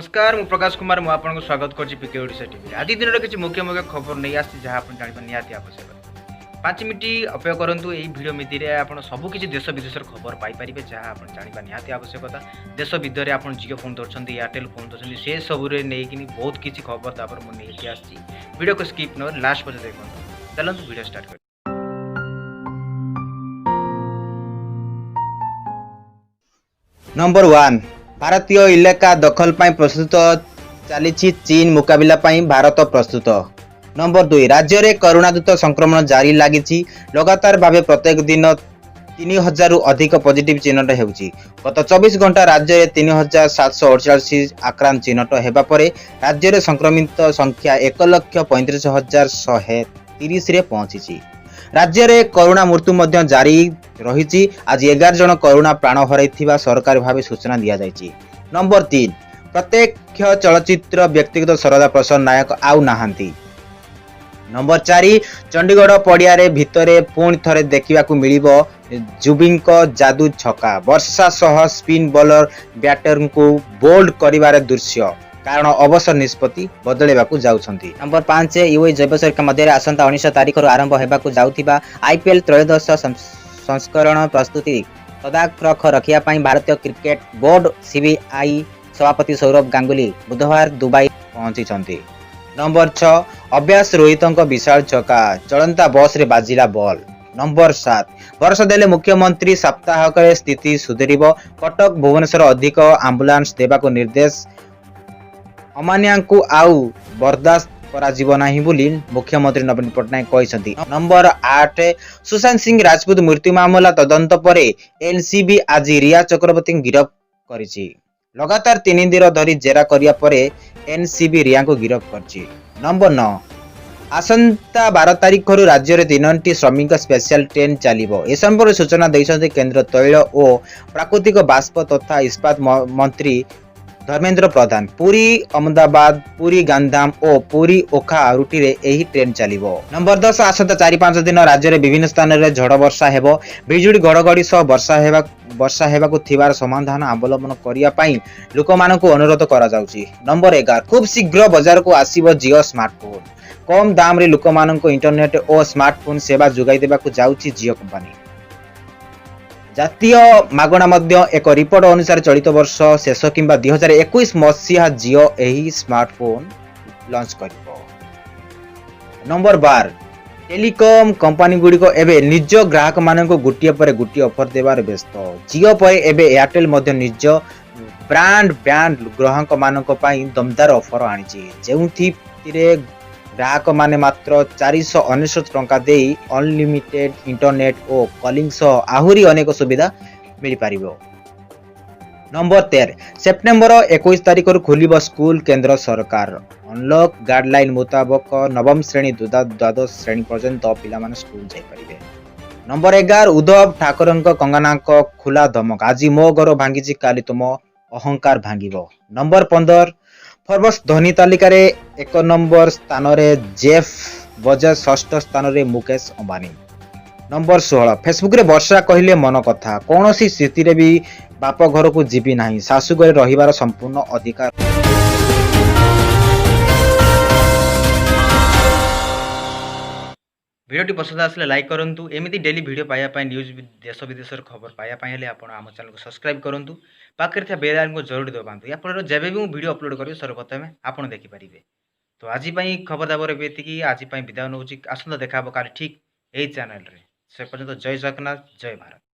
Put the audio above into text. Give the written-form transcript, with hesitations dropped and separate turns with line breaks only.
ନମସ୍କାର, ମୁଁ ପ୍ରକାଶ କୁମାର। ମୁଁ ଆପଣଙ୍କୁ ସ୍ୱାଗତ କରୁଛି ପିକେ ଓଡ଼ିଶା ଟିଭିରେ। ଆଜି ଦିନର କିଛି ମୁଖ୍ୟ ମୁଖ୍ୟ ଖବର ନେଇ ଆସିଛି, ଯାହା ଆପଣ ଜାଣିବା ନିହାତି ଆବଶ୍ୟକ। 5 ମିନିଟ୍ ଅପେକ୍ଷା କରନ୍ତୁ। ଏହି ଭିଡ଼ିଓ ଭିତରେ ଆପଣ ସବୁ କିଛି ଦେଶ ବିଦେଶର ଖବର ପାଇପାରିବେ, ଯାହା ଆପଣ ଜାଣିବା ନିହାତି ଆବଶ୍ୟକତା। ଦେଶ ଭିତରେ ଆପଣ ଜିଓ ଫୋନ୍ ଧରୁଛନ୍ତି, ଏୟାରଟେଲ୍ ଫୋନ୍ ଧରୁଛନ୍ତି, ସେ ସବୁରେ ନେଇକିନି ବହୁତ କିଛି ଖବର ତାପରେ ମୁଁ ନେଇକି ଆସିଛି। ଭିଡ଼ିଓକୁ ସ୍କିପ୍ ନ ଲାଷ୍ଟ ପର୍ଯ୍ୟନ୍ତ ଦେଖନ୍ତୁ। ଚାଲନ୍ତୁ, ଭିଡ଼ିଓ ଷ୍ଟାର୍ଟ କରିବା।
ନମ୍ବର 1, ଭାରତୀୟ ଇଲାକା ଦଖଲ ପାଇଁ ପ୍ରସ୍ତୁତ ଚାଲିଛି ଚୀନ। ମୁକାବିଲା ପାଇଁ ଭାରତ ପ୍ରସ୍ତୁତ। ନମ୍ବର 2, ରାଜ୍ୟରେ କରୋନା ଦୂତ ସଂକ୍ରମଣ ଜାରି ଲାଗିଛି। ଲଗାତାର ଭାବେ ପ୍ରତ୍ୟେକ ଦିନ 3000ରୁ ଅଧିକ ପଜିଟିଭ ଚିହ୍ନଟ ହେଉଛି। ଗତ 24 ଘଣ୍ଟା ରାଜ୍ୟରେ 3748 ଆକ୍ରାନ୍ତ ଚିହ୍ନଟ ହେବା ପରେ ରାଜ୍ୟରେ ସଂକ୍ରମିତ ସଂଖ୍ୟା 1,35,130ରେ ପହଞ୍ଚିଛି। ରାଜ୍ୟରେ କରୋନା ମୃତ୍ୟୁ ମଧ୍ୟ ଜାରି ରହିଛି। ଆଜି 11 ଜଣ କରୋନା ପ୍ରାଣ ହରାଇଥିବା ସରକାରୀ ଭାବେ ସୂଚନା ଦିଆଯାଇଛି। ନମ୍ବର 3, ପ୍ରତ୍ୟକ୍ଷ ଚଳଚ୍ଚିତ୍ର ବ୍ୟକ୍ତିଗତ ଶରଦା ପ୍ରସନ୍ନ ନାୟକ ଆଉ ନାହାନ୍ତି। ନମ୍ବର 4, ଚଣ୍ଡିଗଡ଼ ପଡ଼ିଆରେ ଭିତରେ ପୁଣି ଥରେ ଦେଖିବାକୁ ମିଳିବ ଯୁବିଙ୍କ ଯାଦୁ ଛକା। ବର୍ଷା ସହ ସ୍ପିନ୍ ବୋଲର ବ୍ୟାଟରଙ୍କୁ ବୋଲ୍ଡ କରିବାର ଦୃଶ୍ୟ, କାରଣ ଅବସର ନିଷ୍ପତ୍ତି ବଦଳାଇବାକୁ ଯାଉଛନ୍ତି।
ନମ୍ବର 5, ୟୁଏଇ ଜୈବ ସୁରକ୍ଷା ମଧ୍ୟରେ ଆସନ୍ତା 19 ତାରିଖରୁ ଆରମ୍ଭ ହେବାକୁ ଯାଉଥିବା ଆଇପିଏଲ୍ ତ୍ରୟୋଦଶ ସଂସ୍କରଣ ପ୍ରସ୍ତୁତି ତଦାରଖ ରଖିବା ପାଇଁ ଭାରତୀୟ କ୍ରିକେଟ ବୋର୍ଡ ସିବିଆଇ ସଭାପତି ସୌରଭ ଗାଙ୍ଗୁଲି ବୁଧବାର ଦୁବାଇ
ପହଞ୍ଚିଛନ୍ତି। ନମ୍ବର 6, ଅଭ୍ୟାସ ରୋହିତଙ୍କ ବିଶାଳ ଛକା, ଚଳନ୍ତା ବସ୍ରେ ବାଜିଲା ବଲ୍। ନମ୍ବର 7, ଭରସା ଦେଲେ ମୁଖ୍ୟମନ୍ତ୍ରୀ, ସପ୍ତାହକରେ ସ୍ଥିତି ସୁଧୁରିବ। କଟକ, ଭୁବନେଶ୍ୱର ଅଧିକ ଆମ୍ବୁଲାନ୍ସ ଦେବାକୁ ନିର୍ଦ୍ଦେଶ। ଅମାନିଆଙ୍କୁ ଆଉ ବରଦାସ୍ତ କରାଯିବ ନାହିଁ ବୋଲି ମୁଖ୍ୟମନ୍ତ୍ରୀ ନବୀନ ପଟ୍ଟନାୟକ କହିଛନ୍ତି। ନମ୍ବର 8, ସୁଶାନ୍ତ ସିଂ ରାଜପୁତ ମୃତ୍ୟୁ ମାମଲା ତଦନ୍ତ ପରେ ଏନସିବି ଆଜି ରିୟା ଚକ୍ରବର୍ତ୍ତୀଙ୍କୁ ଗିରଫ କରିଛି। ଲଗାତାର 3 ଦିନ ଧରି ଜେରା କରିବା ପରେ ଏନସିବି ରିୟାଙ୍କୁ ଗିରଫ କରିଛି। ନମ୍ବର 9, ଆସନ୍ତା 12 ତାରିଖରୁ ରାଜ୍ୟରେ ତିନୋଟି ଶ୍ରମିକ ସ୍ପେଶାଲ ଟ୍ରେନ୍ ଚାଲିବ। ଏ ସମ୍ପର୍କରେ ସୂଚନା ଦେଇଛନ୍ତି କେନ୍ଦ୍ର ତୈଳ ଓ ପ୍ରାକୃତିକ ବାଷ୍ପ ତଥା ଇସ୍ପାତ ମନ୍ତ୍ରୀ ଧର୍ମେନ୍ଦ୍ର ପ୍ରଧାନ। ପୁରୀ ଅହମ୍ମଦାବାଦ, ପୁରୀ ଗାନ୍ଧୀଧାମ ଓ ପୁରୀ ଓଖା ରୁଟରେ ଏହି ଟ୍ରେନ୍ ଚାଲିବ। ନମ୍ବର 10, ଆସନ୍ତା 4-5 ଦିନ ରାଜ୍ୟରେ ବିଭିନ୍ନ ସ୍ଥାନରେ ଝଡ଼ ବର୍ଷା ହେବ। ବିଜୁଳି ଘଡ଼ଘଡ଼ି ସହ ବର୍ଷା ହେବାକୁ ଥିବାର ସମାଧାନ ଅବଲମ୍ବନ କରିବା ପାଇଁ ଲୋକମାନଙ୍କୁ ଅନୁରୋଧ କରାଯାଉଛି। ନମ୍ବର 11, ଖୁବ୍ ଶୀଘ୍ର ବଜାରକୁ ଆସିବ ଜିଓ ସ୍ମାର୍ଟଫୋନ୍। କମ୍ ଦାମରେ ଲୋକମାନଙ୍କୁ ଇଣ୍ଟରନେଟ୍ ଓ ସ୍ମାର୍ଟଫୋନ୍ ସେବା ଯୋଗାଇ ଦେବାକୁ ଯାଉଛି ଜିଓ କମ୍ପାନୀ। ଜାତୀୟ ମାଗଣା ମଧ୍ୟ ଏକ ରିପୋର୍ଟ ଅନୁସାରେ ଚଳିତ ବର୍ଷ ଶେଷ କିମ୍ବା 2021 ମସିହା ଜିଓ ଏହି ସ୍ମାର୍ଟଫୋନ୍ ଲଞ୍ଚ କରିବ। ନମ୍ବର 12, ଟେଲିକମ୍ କମ୍ପାନୀଗୁଡ଼ିକ ଏବେ ନିଜ ଗ୍ରାହକମାନଙ୍କୁ ଗୋଟିଏ ପରେ ଗୋଟିଏ ଅଫର ଦେବାରେ ବ୍ୟସ୍ତ। ଜିଓ ପରେ ଏବେ ଏୟାରଟେଲ୍ ମଧ୍ୟ ନିଜ ବ୍ରଡ୍ ବ୍ୟାଣ୍ଡ ଗ୍ରାହକମାନଙ୍କ ପାଇଁ ଦମଦାର ଅଫର ଆଣିଛି, ଯେଉଁଥିରେ ଗ୍ରାହକମାନେ ମାତ୍ର 499 ଟଙ୍କା ଦେଇ ଅନଲିମିଟେଡ୍ ଇଣ୍ଟରନେଟ୍ ଓ କଲିଂ ସହ ଆହୁରି ଅନେକ ସୁବିଧା ମିଳିପାରିବ। ନମ୍ବର 13, ସେପ୍ଟେମ୍ବର 21 ତାରିଖରୁ ଖୋଲିବ ସ୍କୁଲ। କେନ୍ଦ୍ର ସରକାର ଅନଲକ୍ ଗାଇଡଲାଇନ୍ ମୁତାବକ ନବମ ଶ୍ରେଣୀ ଦ୍ୱାଦଶ ଶ୍ରେଣୀ ପର୍ଯ୍ୟନ୍ତ ପିଲାମାନେ ସ୍କୁଲ ଯାଇପାରିବେ। ନମ୍ବର 11, ଉଦ୍ଧବ ଠାକରେଙ୍କ କଙ୍ଗନାଙ୍କ ଖୋଲା ଧମକ, ଆଜି ମୋ ଘର ଭାଙ୍ଗିଛି, କାଲି ତୁମ ଅହଙ୍କାର ଭାଙ୍ଗିବ। ନମ୍ବର 15, ଫୋର୍ବସ ଧନୀ ତାଲିକାରେ 1 ନମ୍ବର ସ୍ଥାନରେ ଜେଫ୍ ବେଜୋସ, ଷଷ୍ଠ ସ୍ଥାନରେ ମୁକେଶ ଅମ୍ବାନୀ। ନମ୍ବର 16, ଫେସବୁକରେ ବର୍ଷା କହିଲେ ମନ କଥା, କୌଣସି ସ୍ଥିତିରେ ବି ବାପ ଘରକୁ ଯିବି ନାହିଁ, ଶାଶୁ ଘରେ ରହିବାର ସମ୍ପୂର୍ଣ୍ଣ ଅଧିକାର।
ଭିଡ଼ିଓଟି ପସନ୍ଦ ଆସିଲେ ଲାଇକ୍ କରନ୍ତୁ। ଏମିତି ଡେଲି ଭିଡ଼ିଓ ପାଇବା ପାଇଁ, ନ୍ୟୁଜ୍, ଦେଶ ବିଦେଶର ଖବର ପାଇବା ପାଇଁ ହେଲେ ଆପଣ ଆମ ଚ୍ୟାନେଲକୁ ସବସ୍କ୍ରାଇବ୍ କରନ୍ତୁ। ପାଖରେ ଥିବା ବେଲ୍ ଆଇକନ୍କୁ ଜରୁରୀ ଦବାନ୍ତୁ। ଏହାଫଳରେ ଯେବେ ବି ମୁଁ ଭିଡ଼ିଓ ଅପଲୋଡ଼ କରିବି, ସର୍ବପ୍ରଥମେ ଆପଣ ଦେଖିପାରିବେ। ତ ଆଜି ପାଇଁ ଖବର ଦାବର ଏବେ ଏତିକି। ଆଜି ପାଇଁ ବିଦାୟ ନେଉଛି। ଆସନ୍ତା ଦେଖା ହେବ କାଲି ଠିକ୍ ଏଇ ଚ୍ୟାନେଲରେ। ସେ ପର୍ଯ୍ୟନ୍ତ ଜୟ ଜଗନ୍ନାଥ, ଜୟ ଭାରତ।